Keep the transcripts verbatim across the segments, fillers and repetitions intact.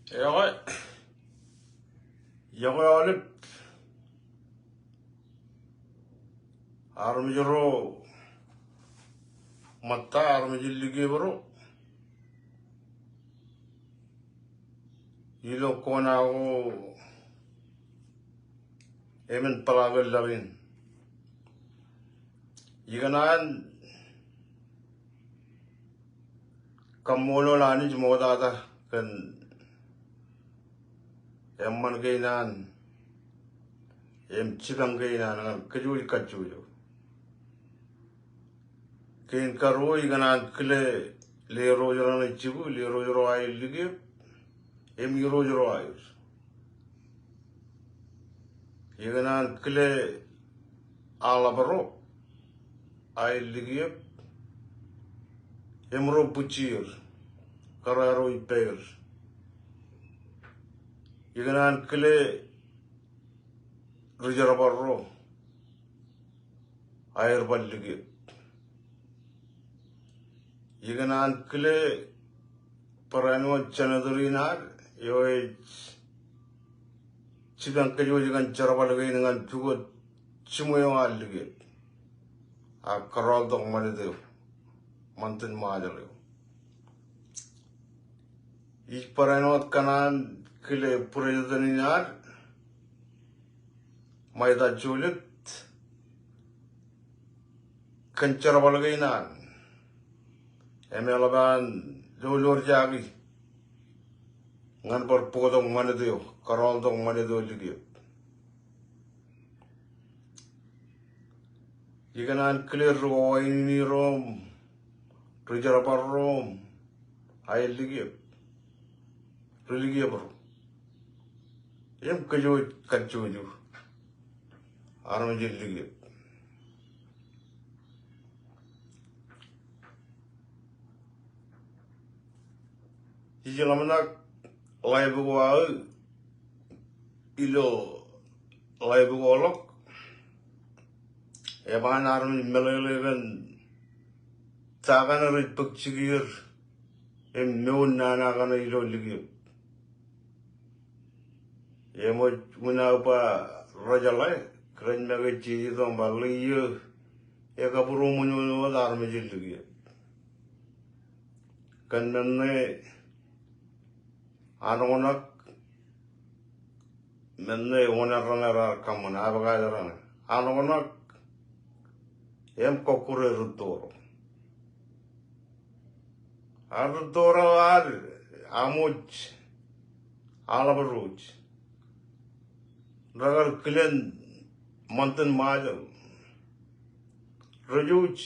Ekwe, ekwe aolep armej ro ṃōtta, armej in likiep ro ilo kona ko emān peḷaakin laḷ in. Ikōṇaan kaṃṃoolol Anij ṃoktata kōn eṃṃan kein an im jipañ kein an ñan kōjwōj kajjojo. Kein karuo, ikōṇaan kile lerooj raṇe jibu, lerooj ro aer likiep, im irooj ro aer. Ikōṇaan kile aḷap ro aer likiep im ro bwijjier, kōrā ro ippāer. Ikōṇaan kile ri jerbal ro aer bar likiep. Ikōṇaan kile barāinwōt senator in ad eo ej jipañ kōjwōj kōn jerbal kein ñan pukot jiṃwe eo an likiep, ak kōrọọltok ṃanit eo, ṃantin Ṃajeḷ eo. Ij barāinwōt kōṇaan kile president in ad, Ṃaita Juliet, kōn jerbal kein an im eḷap an lolorjaki ñan bar pukot ṃanit eo, kōrọọltok ṃanit eo likiep. Ikōṇaan kile ri ko-wainini ro im ri jerbal ro aer likiep, ri likiep ro im kōjwōj kajjojo armej in likiep. Ij ḷōmṇak ḷaibukwaō ilo ḷaibukwaō ḷọk, ej ba an armej meḷeḷe kōn ta kaṇe rej bōk jikier im mour nana kaṇe ilo likiep. Eṃōj unin aō ba rej jeḷā, kōrā ej make jeje tok im ba ḷe iiō ekabūroṃōj wōt armej in likiep. Kōn men ṇe anoknak, men ṇe oṇān raṇe raar kōṃṃan, abōkaj raṇe. Anoknak im kọkkure rūtto ro. Ak rūtto ro ad aṃōj aḷap ro rej kar kilen ṃantin Ṃajeḷ. Rej jouj,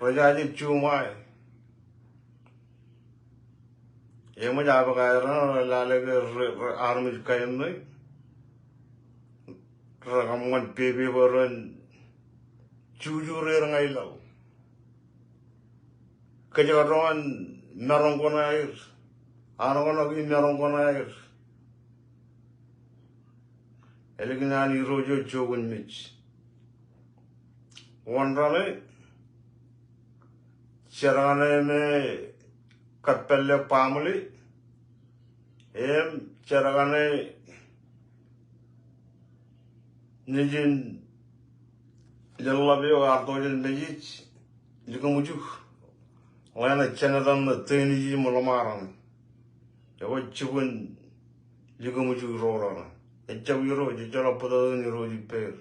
rej jaje juṃae. Eṃōj abōkaj raṇe rej lale ke rej, rej armej kain ṇe rekōṃṃan pepe bwe ren juju er ñan laḷ. Kōjekdọọn maroñ ko ṇaer, anoknak im maroñ ko ṇaer. Ālikin an irooj eo jokwe mej. Wōn raṇe, jar kaṇe me kōppālle baaṃle, im jar kaṇe nejin leḷḷap eo artojen mejej, likūṃwij, ḷeṇe senator ṇe Dennis im ḷōṃaraṇe. Ekwe jibwin likūṃwij ro raṇe. Ejjab irooj, ejjeḷọk bōtōktōkin irooj ippāer.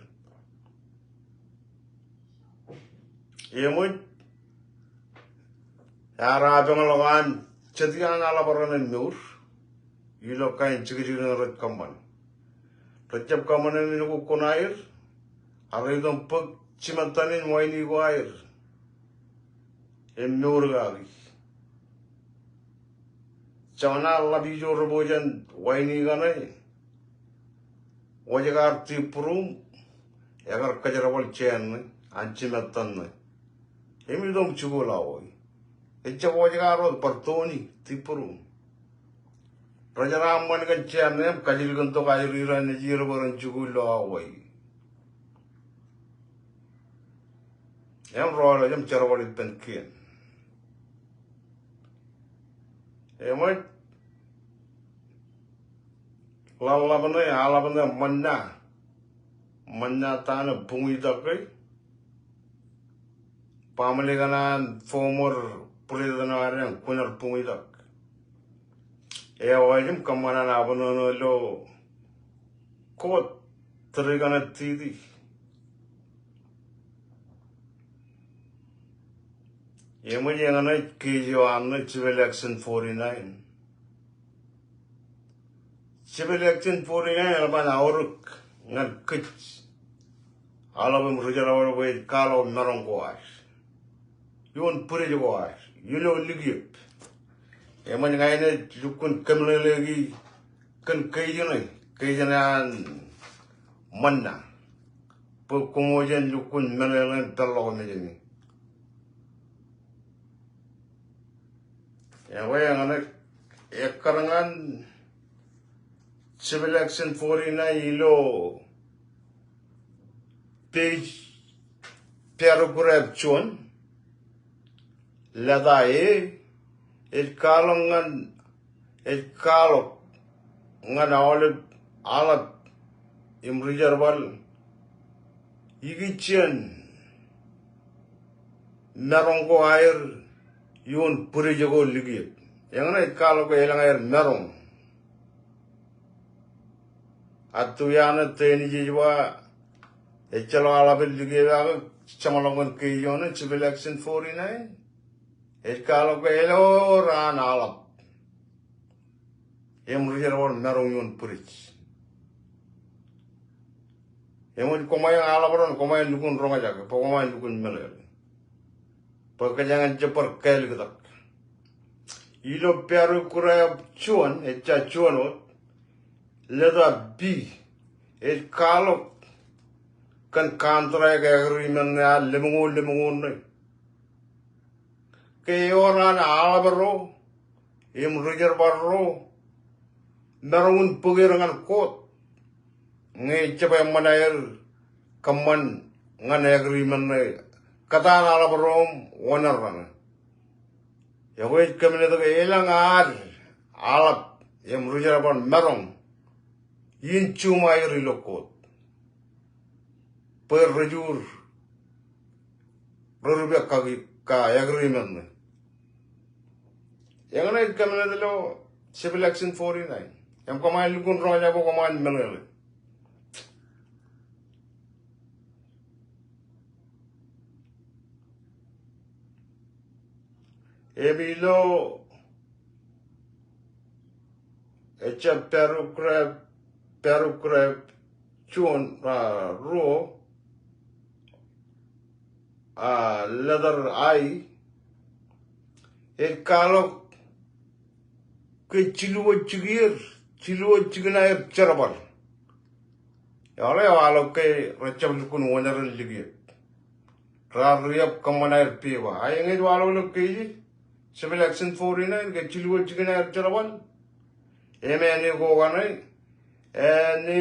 Eṃōj, ear apeñḷọk an jet iaan aḷap raṇe mour ilo kain jekjekin rej kōṃṃan. Rej jab kōṃṃane men ko kuṇaer, ak rej itok bōk jimettan in waini ko aer im mour kaki. Joñan an ḷap ijo rej bōk jān waini kaṇe, wōjke ar tibburuṃ, ekar kōjerbal jān ṇe an jimettan ṇe im itok im jikuuḷ Hawaii. Ejjab wōjke ar wōt bar tooni tibburuṃ. Rej jeraaṃṃan kōn jān ṇe im kajilkintok aer ira nejier bwe ren jikuuḷ ilo Hawaii. Im ro rej im jerbal ippān kien. Eṃōj, ḷaḷḷap ṇe, aḷap ṇe ṃōnna. Ṃōnna ta ṇe buñitak ke. Baaṃle kaṇ an former president eo ad, Governor Buñitak, eo ej im kōṃṃan an abṇōṇō ilo court, tōre kaṇe titi. Eṃōj, eñṇe ej case eo an ṇe civil action forty-nine. Civil action forty-nine eḷap an aorōk ñan kōj aḷap im ri-jerbal bwe ej kwaḷọk maroñ ko ad ioon bwidej ko ad ilo likiep. Eṃōj, ña inaaj lukkuun kōmeḷeḷeiki kōn case ṇe, case ṇe an ṃōnna, bwe koṃ jen lukkuun meḷeḷe in peḷḷọk mejāmi. Ewe, eñṇe ekkar ñan civil action forty-nine ilo page, paragraph juon, letter A, ej kwaḷọk ñan, ej kwaḷọk ñan aolep aḷap im ri-jerbal ikijjien maroñ ko aer ioon bwidej ko likiep. Eñṇe ej kwaḷọk ke elōñ aer maroñ. Attō iaan eo Tennessee ej ba ejjeḷọk aḷap in likiep ak jeṃḷọkin case eo ṇe civil action forty-nine. Ej kwaḷọk ke elōñ aer aḷap im ri-jerbal maroñ ioon bwidej. Eṃōj, koṃ aer aḷap doon, koṃ aer lukkuun roñjake, bwe koṃ aer lukkuun meḷeḷe bwe kōjeañ en jab bar kāliktak. Ilo paragraph juon, ejja juon wōt, letter B, ej kwaḷọk kōn contract agreement ṇe ad lemñoul lemñoul ṇe. Ke ewōr an aḷap ro im ri-jerbal ro maroñ in bōk er ñan court, ñe ejjab eṃṃan aer kōṃṃan ñan agreement ṇe kōtaan aḷap ro im owner raṇe. Ekwe, ej kōmmeḷeḷe ke elōñ ad aḷap im ri-jerbal maroñ in juṃaer ilo court bwe rejuur rerube kaki ka agreement ṇe. Eñṇe ej kōmmeḷeḷe ilo civil action forty-nine. Im koṃ aer lukkuun roñjake bwe koṃ aer meḷeḷe. Im ilo ejja paragraph, paragraph juon, a, ruo, a, letter I, ej kwaḷọk ke jilu wōt jikier, jilu wōt jikin aer jerbal. Eḷap, ewaḷọk ke rejjab lukkuun owner in likiep. Raar riab kōṃṃan aer pepa. A eñin ej waḷọk ilo case, civil action forty-nine, ke jilu wōt jikin aer jerbal. Im āne ko kaṇe, āne,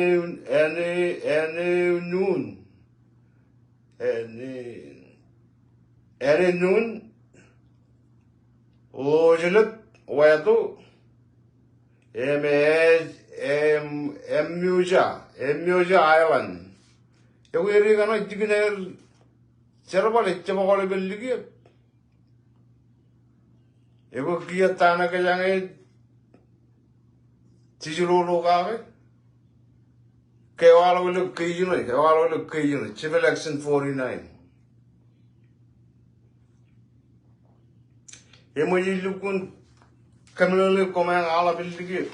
āne, āne Nuun. Āne, āne Nuun, Ḷojeḷep Wāto, im, im, Emmuja, Emmuja Island. Ekwe, ri kaṇe jikin aer jerbal ejjab aolepen likiep. Ekwe, kiiō ta ṇe kōjeañ ej jijiḷoḷo kake. Ke ewaḷọk ilo case ṇe, ewaḷọk ilo case ṇe, civil action forty-nine. Eṃōj, ij lukkuun kōmeḷeḷe koṃeañ aḷap in likiep.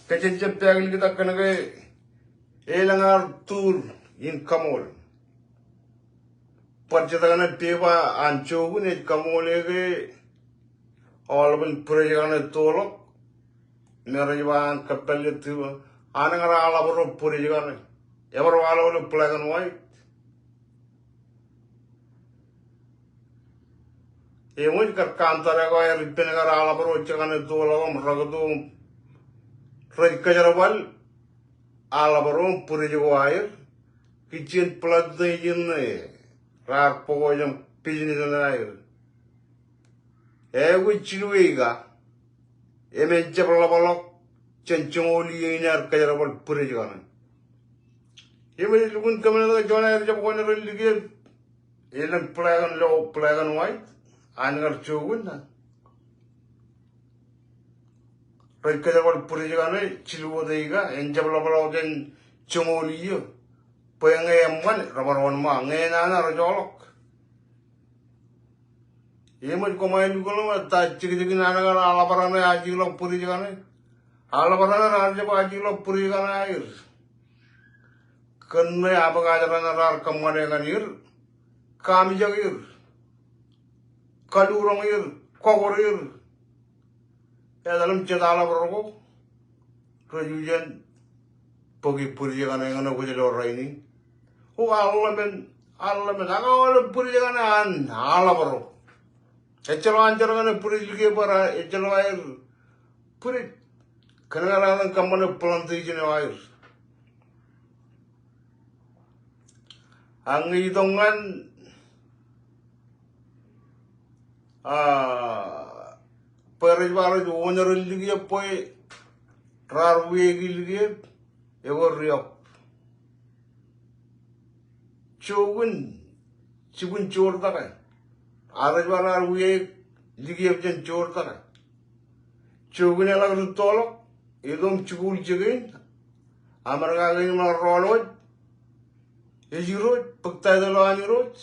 Kōj jen jab pāākliktak kōn ke elōñ ad tool in kaṃool. Bar jitōñ ṇe pepa an jook in ej kaṃoole ke aolepen bwidej kaṇe toḷọk. Im rej ba an kōppālle tibō an ñan aḷap ro bwidej kaṇe. Ebar waḷọk ilo black and white. Eṃōj, kar contract eo aer ippān kar aḷap ro jekaṇe toḷọk im rekto im rej kōjerbal aḷap ro im bwidej ko aer, kijjien plantation ṇe raar bōk eo jān business ṇe aer. Aikuj jilu eka im en jab ḷapḷọk jān joñoul iiō in ear kōjerbal bwidej kaṇe. Im ej lukkuun kōmeḷeḷe ke juon aer jab wōnṃaanḷọk likier, elōñ black and lo, black and white, an kar jook in, rej kōjerbal bwidej kaṇe jilu wōt eka, en jab ḷapḷọk jān joñoul iiō. Bwe ñe eṃṃan, rebar wōnṃaanḷọk, ñe enana, rejoḷọk. Eṃōj, koṃ āinwōt ḷọk ta jekjekin an kar aḷap raṇe ajikḷọk bwidej kaṇe. Aḷap raṇe raar jab ajikḷọk bwidej kaṇe aer. Kōn ṇe aṃ kajeraṇ raar kōṃṃane ñan er, kaamijak er, kaluroñ er, kọkkure er. Etal im jet aḷap ro ko rej ijen bōki bwidej kaṇe ñan kwōj lo rainin. O, aḷḷaṃ men, aḷḷaṃ men, ak aolep bwidej kaṇe an aḷap ro. Ejjeḷọk an jar ñan bwidej likier bwe ejjeḷọk aer bwidej. Kōn ke raar kōṃṃane plantation eo aer. Ak ñe itok ñan, a, bwe rej ba rej wōn ro likier bwe raar wiaiki likier, ewōr riab. Jook in jibwin joortake. Ak rej ba raar wiaik likier jān joortake. Jook in eḷak rūttoḷọk, eto im jikuuḷ jikin, Amerika kein im ḷọk rọọl wōj, ej Irooj, bōk title eo an Irooj.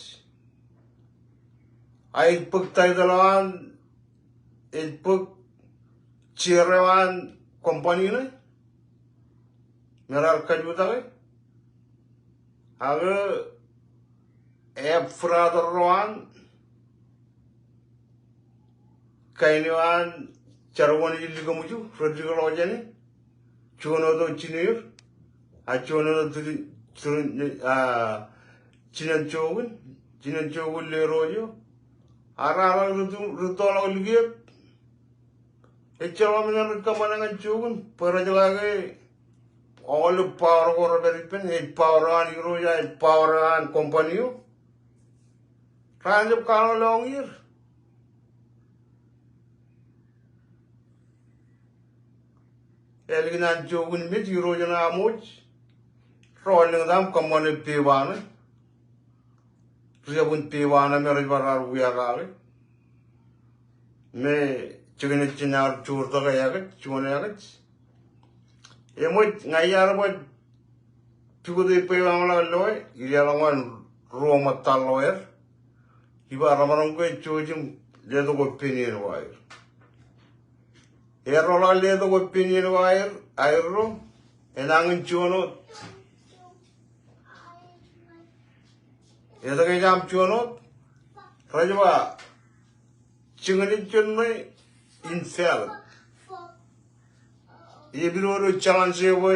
A ej bōk title eo an, ej bōk chair eo an company ṇe me raar kajutake. Ak ej brother ro an, kain eo an jar wōn ej likōmju, rej likḷọk jāne. Juon wōt eo jined, a juon wōt eo tūri, tūri, a, jinen jook in, jinen jook in Lerooj eo. Ak raar rūttoḷọk likier. Ejjeḷọk men rej kōṃṃane ñan jook in, bwe rej jeḷā ke aolep power ko rej pād ippān, ej power eo an Irooj, ej power eo an company eo. Raar jab kwaḷọk lọñier. Ālikin an jook in mej, Irooj eṇ aṃ wōj. Ro lōñtata im kōṃṃane pepa ṇe. Riab in pepa ṇe me rej bar raar wiakake. Me jikin ejjab joortake ekōj, juon ekōj. Eṃōj, ña iar baj pukot e bwe eṃṃanḷọk loe, ileḷọk ñan ruo ṃōttan loe er. Iba remaroñ ke jouj im letok opinion ko aer. Erro ḷọk letok opinion ko aer, aerro, enañin juon wōt. Etke ej aṃ juon wōt? Rej ba, jikin ejjab ṇe invalid. Ej pidodo challenge e bwe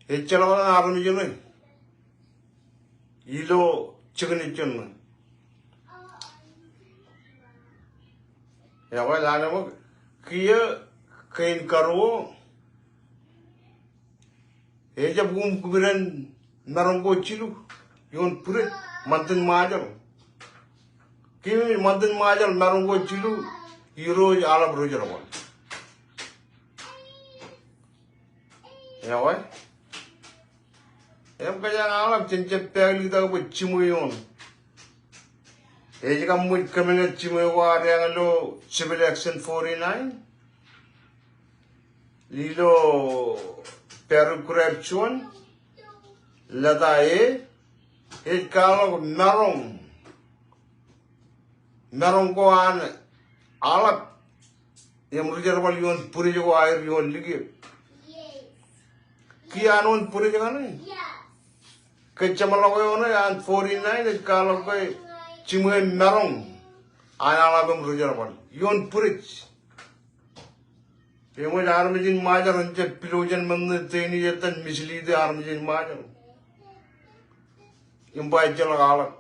ejjeḷọk armej ṇe ilo jikin ejjab ṇe. Ekwe, lale ṃōk, kiiō kein karuo, ejab uṃkupdān maroñ ko jilu ioon bwidej ṃantin Ṃajeḷ. Kiiō ṃantin Ṃajeḷ maroñ ko jilu, Irooj aḷap ri jerbal. Ekwe. Im kōjeañ aḷap jen jab pād ilo tok bwe jiṃwe ioon. Ej kab ṃōj kōmeḷeḷe jiṃwe ko ad eañ ilo Civil Action forty-nine. Ilo paragraph juon, letter A, ej kwaḷọk maroñ. Maroñ ko an aḷap im ri jerbal ioon bwidej ko aer ioon likier. Kiiō an wōn bwidej kaṇe. Ke jeṃḷọk eo ṇe an forty-nine ej kwaḷọk ke jiṃwe maroñ an aḷap im ri jerbal ioon bwidej. Eṃōj, armej in Ṃajeḷ ren jab pilo jān men ṇe Danish etan mislead e armej in Ṃajeḷ im ba ejjeḷọk aḷap.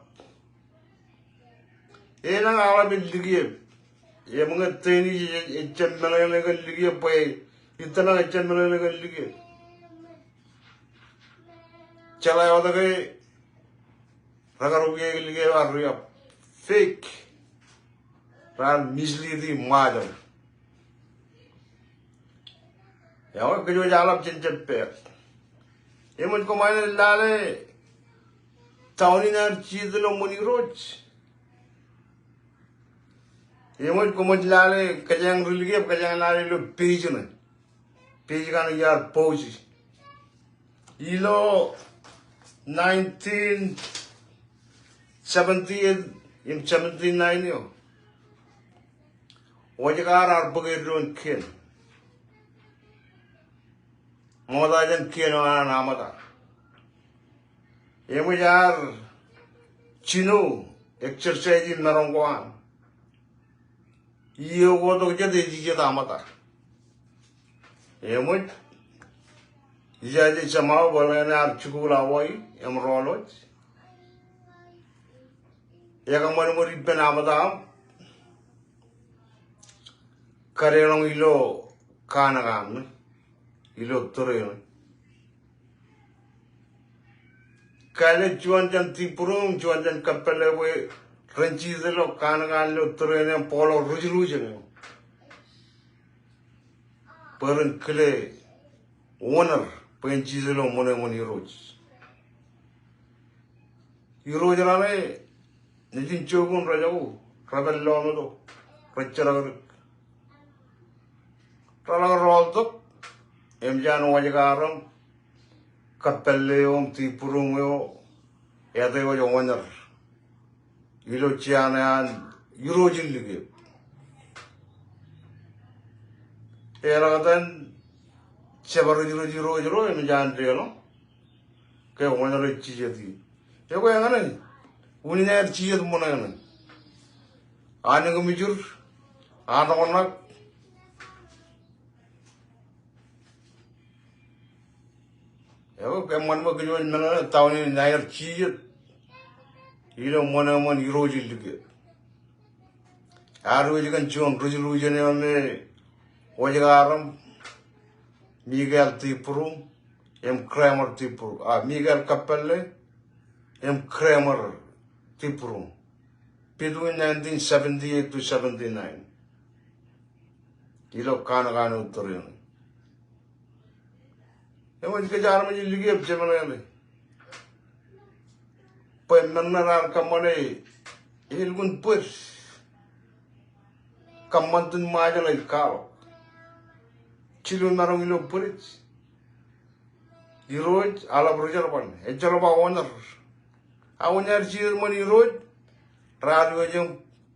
Enañin aḷap ej likier. Im ñe Danish ej, ejjab meḷeḷe kōn likier bwe ittōṇaak ejjab meḷeḷe kōn likier. Jeḷā wōt ke rekar wiaik likier bar riab. Fake. raar mislead e Ṃajeḷ. Eo, kōj wōj aḷap jān jab pād. Eṃōj koṃ naaj lale town in ear jijet ilo ṃōn Irooj. Eṃōj koṃ wōj lale kōjeañ ri-likep, kōjeañ lale ilo page ṇe. Page kaṇ iar post ilo nineteen seventy-eight im seventy-nine eo. Wōjkar ear bōk eddoin kien. Ṃokta jān kien eo an aṃōta. Eṃōj ear jino exercise e maroñ ko an. Iiō ko tok jet ej jijet aṃōta. Eṃōj, ijaje jemao bwe ḷeeṇ ear jikuuḷ Hawaii im rọọl wōj. Ekōṃṃan ṃōd ippān aṃōta aṃ kadeḷọñ ilo kanaan ṇe, ilo tōre ṇe. Kāālōt juon jān Tiburum, juon jān Kappalle bwe ren jijet ilo kanaan ilo tōre ṇe im bōkḷọk resolution eo bwe ren kile owner bwe en jijet ilo ṃōṇe ṃōn Irooj. Irooj raṇe, nejin jokun rejako, repād lọmeto, rejerakrōk. Reḷak rọọltok, eṃōj an wōjkar aṃ Kappalle eo im Tiburum eo, ete wōj owner ilo jeaṇe an Irooj in likep. Eḷak etan jabdewōt Irooj ro eṃōj an deḷọñ ke owner ej jijet ie. Ekwe eñṇe, unin aer jijet ṃōṇe ṇe. Anōkmejur, aṇokṇak. Ekwe kōṃṃan bwe kōj wōj meḷeḷe town in aer jijet ilo ṃōṇe ṃōn Irooj in likep. Ear wōj kōn juon resolution eo me wōjkar aṃ Mikael Tiburum im Kramer Tiburum, a, Mikael Kappalle im Kramer Tiburum, between nineteen seventy-eight to seventy-nine. Ilo kanaan eo tōre ṇe. Eṃōj kōj armej in likep jemeḷeḷe bwe men ṇe raar kōṃṃane elukkuun bwid. Kōṃṃan iten Ṃajeḷ ej kwaḷọk. Jilu maroñ ilo bwidej. Irooj eḷap ri jerbal, ejjeḷọk ba owner. Ak unin aer jijet ṃōn Irooj, raar wōj im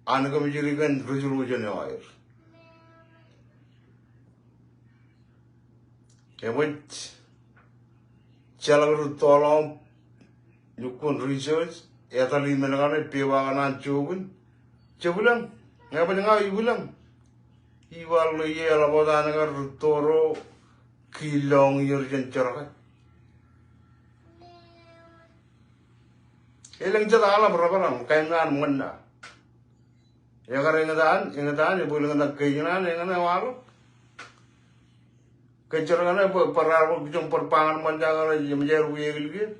anōkmejur kōn resolution eo aer. Eṃōj jeḷā rūttoḷọk im lukkuun research, etal email kaṇe, pepa kaṇe an jokun. Jebwilōñ, ñe baj ña ibwilōñ. Ibar ḷe ie eḷap wōt an kar rūtto ro kiiḷ lọñier jān jerkā. Elōñ jet aḷap rebōd aṃ, kain an ṃōnda. Ekar eñtaan, eñtaan, ebōd eñtaan, ke ijin an, eñtaan, ewaḷọk. Ke jerkā ṇe bwe, bwe raar bōk kijoñ bōd ba ñan ṃōnda ñe rej eṃōj aer wiaik likien.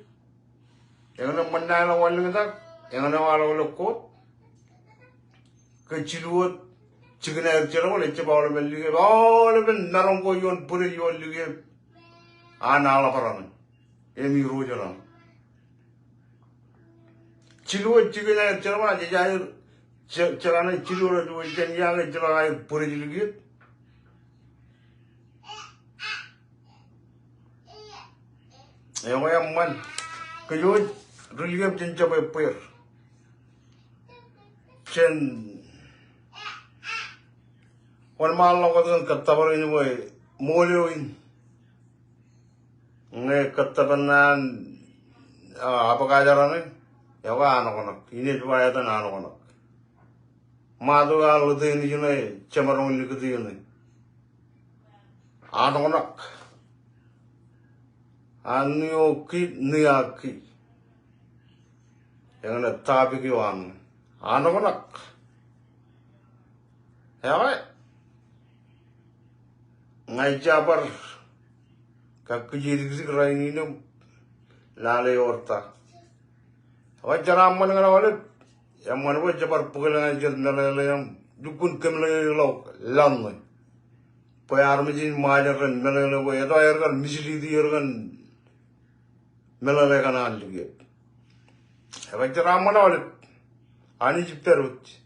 Eñtaan ṃōnda ḷọk wanlōñtak, eñtaan ewaḷọk ilo court. Ke jilu wōt jikin aer jerbal, ejjab aolepen likien, aolepen maroñ ko ioon bwidej ioon likien an aḷap raṇe im irooj raṇe. Jilu wōt jikin aer jerbal, jej aer je-, jerkā ṇe jilu wōt rej wōj jān ia ke ejjeḷọk aer bwidej likien. Eo eṃṃan. Kōj wōj ri-likep jen jab ebbeer. Jen wōnṃaanḷọk wōt kōn kōttōpar in bwe ṃool eo in. Ñe kōttōpar ṇe an, a, abōkaj raṇe, eo anọknọk. Inij ba etan anọknọk. Ṃato an ḷote nejin ṇe, jemaroñ likūti ṇe. Anọknọk. An eo ki, ni a ki. Eñṇe topic eo an. Anọknọk. Ewe. Ña ij bar kakkije dikdik rainin im lale ewōr ta. Ewe jeraaṃṃan ñan aolep. Eṃṃan bwe jebar bōk lōñ jet meḷeḷe im lukkuun kōmeḷeḷeik ḷọk laḷ ṇe. Bwe armej in ṃajeḷ ren meḷeḷe bwe etto aer kar mislead er kōn meḷeḷe kaṇ an likjab. Ekwe jeraaṃṃan aolep. Anij ej pād wōj.